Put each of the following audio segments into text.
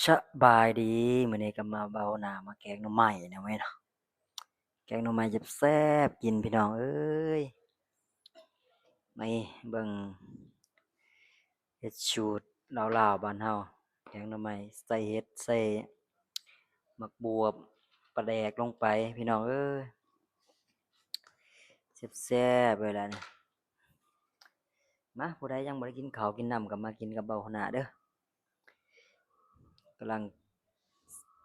ສະບາຍດີ ມື້ນີ້ກໍມາເບົາໜ້າມາແກງໜໍ່ໄມ້ນະເວີຍເນາະ ແກງໜໍ່ໄມ້ແຊບໆ ກິນພີ່ນ້ອງເອີຍ. ມາເບິ່ງເຮັດສູດລາວໆ ບ້ານເຮົາ ແກງໜໍ່ໄມ້ໃສ່ເຫັດ ໃສ່ໝາກບວບ ປາແດກລົງໄປພີ່ນ້ອງເອີຍ ແຊບໆ ເລີຍລະນີ້. ມາ ຜູ້ໃດຍັງບໍ່ໄດ້ກິນເຂົ້າກິນນ້ຳກໍມາກິນກັບເບົາຫົວໜ້າເດີ້. ກຳລັງ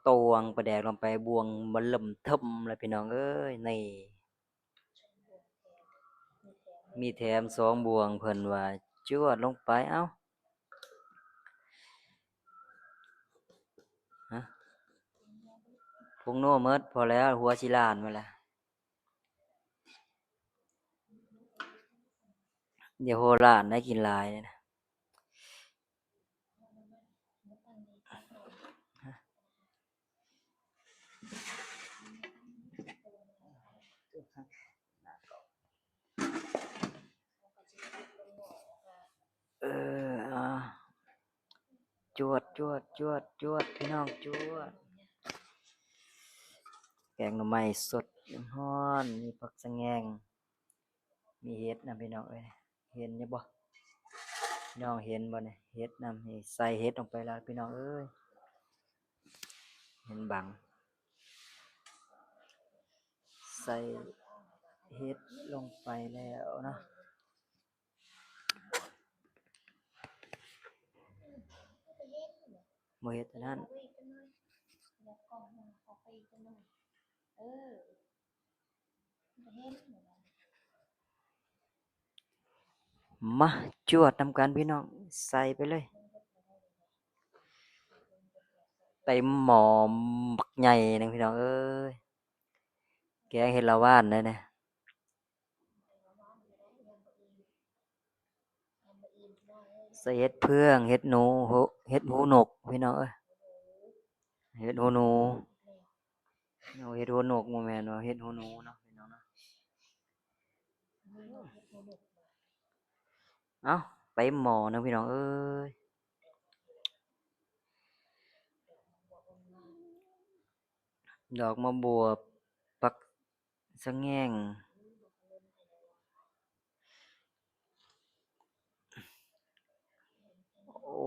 ຕວງປາແດກລົງໄປ ບ່ວງບາເລີ່ມເທີມລະພີ່ນ້ອງເອີຍ ນີ້ ມີແຖມສອງບ່ວງ ເພິ່ນວ່າ ຈວດລົງໄປ ເອົ້າ ຮະ ຜົງນົວໝົດ ພໍແລ້ວ ຫົວຊິລ້ານໝົດລະ. ດຽວຫົວລ້ານໄດ້ກິນຫຼາຍນະ. ເອີ ອາ ຈວດ ຈວດ ຈວດ ຈວດ ພີ່ນ້ອງ ຈວດ. ແກງໜໍ່ໄມ້ສົດຮ້ອນ ມີຜັກສະແງງ ມີເຫັດນຳພີ່ນ້ອງເອີຍ ເຫັນຢູ່ບໍ່? ພີ່ນ້ອງເຫັນບໍ່ນີ້? ເຫັດນຳ ນີ້ໃສ່ເຫັດລົງໄປແລ້ວພີ່ນ້ອງເອີຍ ເຫັນບັງ ໃສ່ເຫັດລົງໄປແລ້ວເນາະ. ບໍ່ເຮັດອັນນັ້ນ ມາຈວດນຳກັນພີ່ນ້ອງ ໃສ່ໄປເລີຍ ເຕັມໝໍ້ບັກໃຫຍ່ໜຶ່ງພີ່ນ້ອງເອີຍ ແກງເຫັດລະຫວ່ານໄດ໋ນະ. ໃສ່ເຫັດເຟືອງ ເຫັດໜູ ເຫັດຫູນົກພີ່ນ້ອງເອີຍ ເຫັດຫູໜູ ເຫັດຫູນົກ ບໍ່ແມ່ນວ່າເຫັດຫູໜູເນາະພີ່ນ້ອງເນາະ. ເອົ້າ ເຕັມໝໍ້ໜຶ່ງພີ່ນ້ອງເອີຍ ດອກມະບວບ ຜັກ ສະແງງ ໂອ້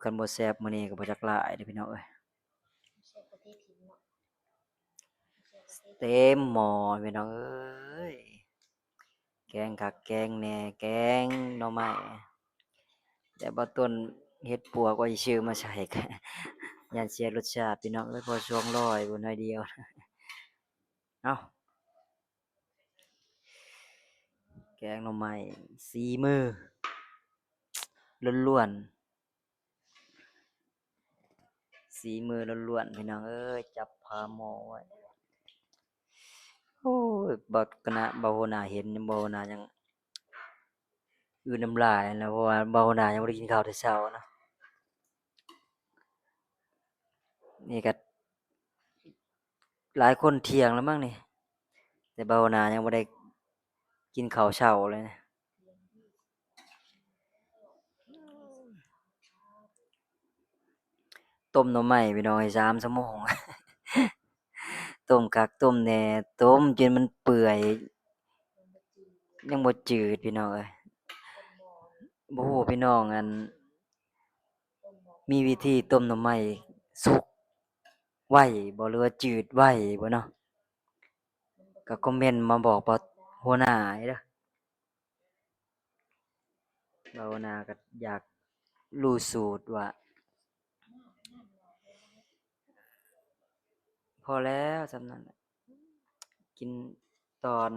ຄັນບໍ່ແຊບມື້ນີ້ກໍບໍ່ຈັກຫຼາຍເດ້ພີ່ນ້ອງເອີຍ ເຕັມໝໍ້ພີ່ນ້ອງເອີຍ ແກງຄັກແກງແນ່ ແກງໜໍ່ໄມ້ ແຕ່ບໍ່ຕົ້ນເຫັດປວກວ່າຊິຊື້ມາໃສ່ ຢ້ານເສຍລົດຊາດພີ່ນ້ອງເອີຍ ພໍສອງຮ້ອຍບໍ່ໜ້ອຍດຽວ ເອົ້າ ແກງໜໍ່ໄມ້ສີມືລ້ວນໆ ສີມືລ້ວນໆ ພີ່ນ້ອງເອີຍ ຈັບຄາໝໍ້ໄວ້ ໂອ້ຍ ບັກຄະນະ ເບົາຫົວໜ້າເຫັນ ເບົາຫົວໜ້າຍັງ ອື່ນນ້ຳລາຍນະ ເພາະວ່າເບົາຫົວໜ້າຍັງບໍ່ໄດ້ກິນເຂົ້າແຕ່ເຊົ້ານະ ນີ້ກໍຫຼາຍຄົນທ່ຽງແລ້ວມັ້ງນີ້ ແຕ່ເບົາຫົວໜ້າຍັງບໍ່ໄດ້ກິນເຂົ້າເຊົ້າເລີຍນະ ຕົ້ມໜໍ່ໄມ້ພີ່ນ້ອງເອີຍ ສາມຊົ່ວໂມງ ຕົ້ມຄັກຕົ້ມແນ່ ຕົ້ມຈົນມັນເປື່ອຍ ຍັງບໍ່ຈືດພີ່ນ້ອງເອີຍ ບໍ່ຮູ້ພີ່ນ້ອງ ອັນ ມີວິທີຕົ້ມໜໍ່ໄມ້ສຸກໄວບໍ່ ຫຼືວ່າຈືດໄວບໍ່ເນາະ ກໍຄອມເມັນມາບອກເບົາຫົວໜ້າເດີ້. ເບົາໜ້າກໍຢາກຮູ້ສູດວ່າ ພໍແລ້ວສ່ຳນັ້ນແຫຼະ ກິນຕອນ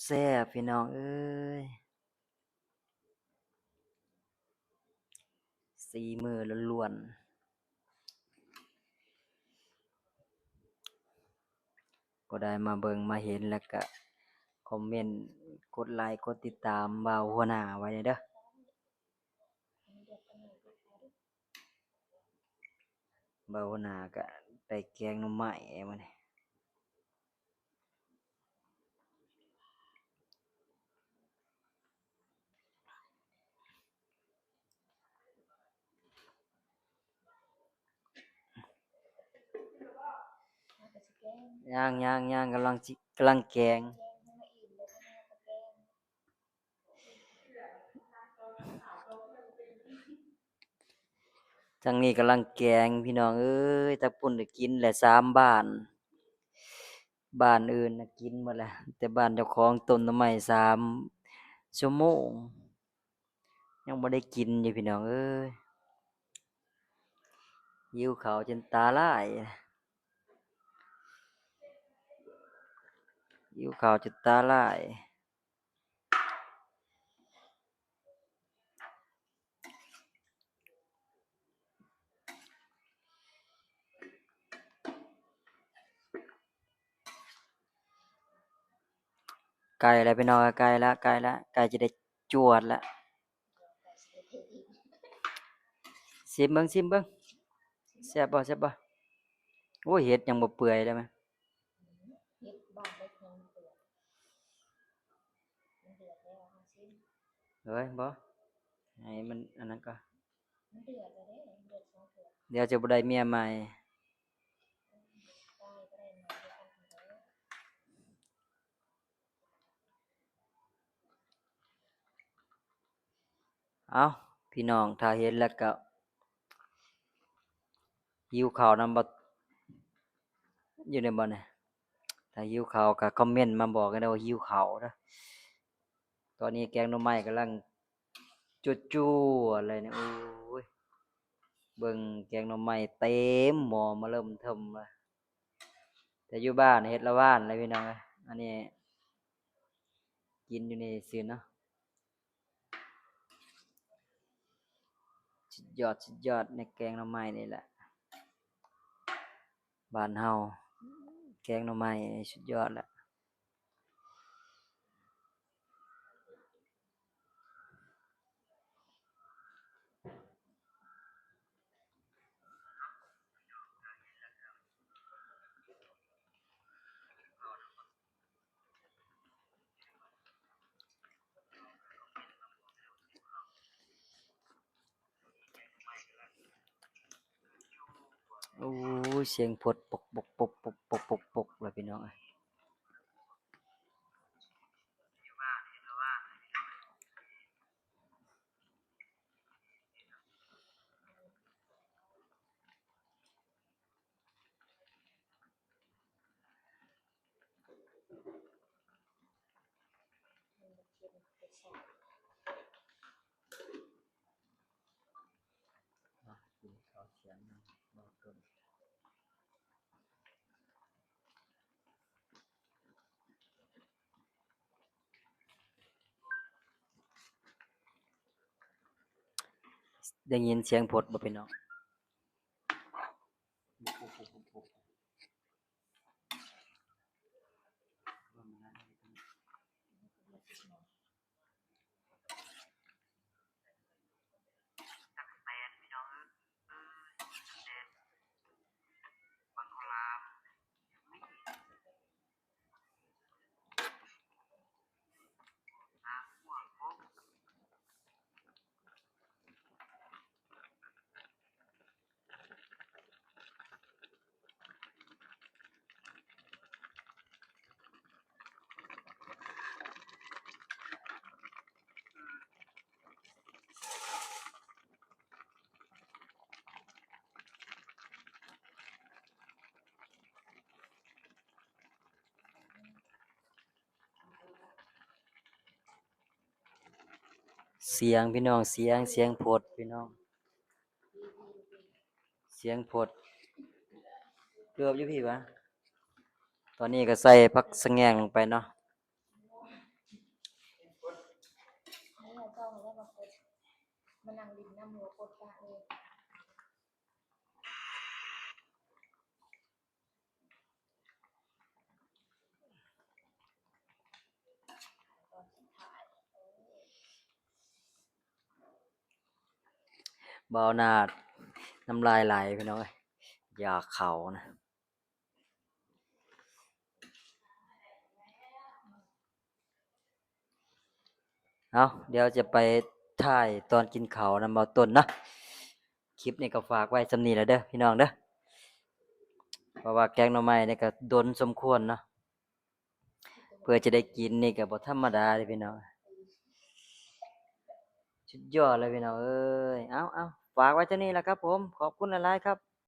ແຊບໆ ພີ່ນ້ອງເອີຍ. ສີມືລ້ວນໆ ຜູ້ໃດມາເບິ່ງມາເຫັນແລ້ວກະຄອມເມັນ ກົດໄລ ກົດຕິດຕາມບ່າວຫົວໜ້າໄວ້ແດ່ເດີ້. ບ່າວຫົວໜ້າກະໄດ້ແກງໜໍ່ໄມ້ມື້ນີ້. ເ ຍັງໆໆ ກຳລັງຊິ ກຳລັງແກງ. ທາງນີ້ກຳລັງແກງ ພີ່ນ້ອງເອີຍ. ທາງພຸ້ນກໍກິນແຫຼະ ສາມບ້ານ, ບ້ານອື່ນນະກິນໝົດແລ້ວ ແຕ່ບ້ານເຈົ້າຂອງຕົ້ມໜໍ່ໄມ້ສາມຊົ່ວໂມງ ຍັງບໍ່ໄດ້ກິນຢູ່ ພີ່ນ້ອງເອີຍ. ຫິວເຂົ້າຈົນຕາລາຍ, ຫິວເຂົ້າຈົນຕາລາຍ. ໃກ້ແລ້ວ ພີ່ນ້ອງ, ໃກ້ແລ້ວ ໃກ້ແລ້ວ ໃກ້ຈະໄດ້ຈວດແລ້ວ. ຊິມເບິ່ງ ຊິມເບິ່ງ ແຊບບໍ່ ແຊບບໍ່? ໂອ້ຍ ເຫັດຍັງບໍ່ເປື່ອຍເລີຍ. ເຮັດບາດເລັກຍັງເດືອດ ມັນເດືອດແລ້ວ ເຮົາຊິມ. ເອີຍ ບໍ່ ໃຫ້ມັນອັນນັ້ນກ່ອນ ມັນເດືອດແລ້ວເດ້ ເດືອດສອງເທື່ອ ດຽວຈະບໍ່ໄດ້ເມຍໃໝ່. ໄດ້ ກໍໄດ້ມາດ້ວຍກັນຫັ້ນແຫຼະ. ເອົ້າ ພີ່ນ້ອງ ຖ້າເຫັນແລ້ວກໍຫິວເຂົ້ານຳບໍ່ ຢູ່ໃນບ່ອນນີ້? ຖ້າຫິວເຂົ້າກໍຄອມເມັນມາບອກກັນເດີວ່າຫິວເຂົ້າເດີ. ຕອນນີ້ແກງໜໍ່ໄມ້ກຳລັງຈົວໆເລີຍນີ້. ໂອ້ຍ ເບິ່ງແກງໜໍ່ໄມ້ເຕັມໝໍ້ມາເລີ່ມເທີມເລີຍ. ແຕ່ຢູ່ບ້ານເຮັດລະຫວ່ານແຫຼະ ພີ່ນ້ອງເອີຍ. ອັນນີ້ກິນຢູ່ນີ້ຊື່ເນາະ. ສຸດຍອດ ສຸດຍອດ ໃນແກງໜໍ່ໄມ້ນີ້ແຫຼະ ບ້ານເຮົາ ແກງໜໍ່ໄມ້ນີ້ສຸດຍອດແຫຼະ. ໂອ້ຍ ສຽງພົດ ປົກໆໆໆ ແລ້ວ ພີ່ນ້ອງເອີຍ. ໄດ້ຍິນສຽງພົດບໍ່ ພີ່ນ້ອງ? ສຽງ ພີ່ນ້ອງ ສຽງ ສຽງພົດ ພີ່ນ້ອງ ສຽງພົດ ເກືອບຢູ່ພີ້ຫວາ. ຕອນນີ້ກໍໃສ່ຜັກສະແງງລົງໄປເນາະ. ບ່າວນາດ ນ້ຳລາຍໄຫຼ ພີ່ນ້ອງເອີຍ ຢາກເຂົ້ານະ. ເອົາ ດຽວຈະໄປຖ່າຍຕອນກິນເຂົ້ານຳບ່າວຕົ້ນເນາະ. ຄລິບນີ້ກໍຝາກໄວ້ສ່ຳນີ້ແຫຼະເດີ ພີ່ນ້ອງເດີ. เพราะว่าแกงหน่อไม้นี่ก็ดนสมควรเนาะ เพื่อจะได้กินนี่ก็บ่ธรรมดาเด้พี่น้อง สุดยอดเลยพี่น้องเอ้ย เอาเอาฝากไว้เท่านี้แหละครับผม ขอบคุณหลายๆครับ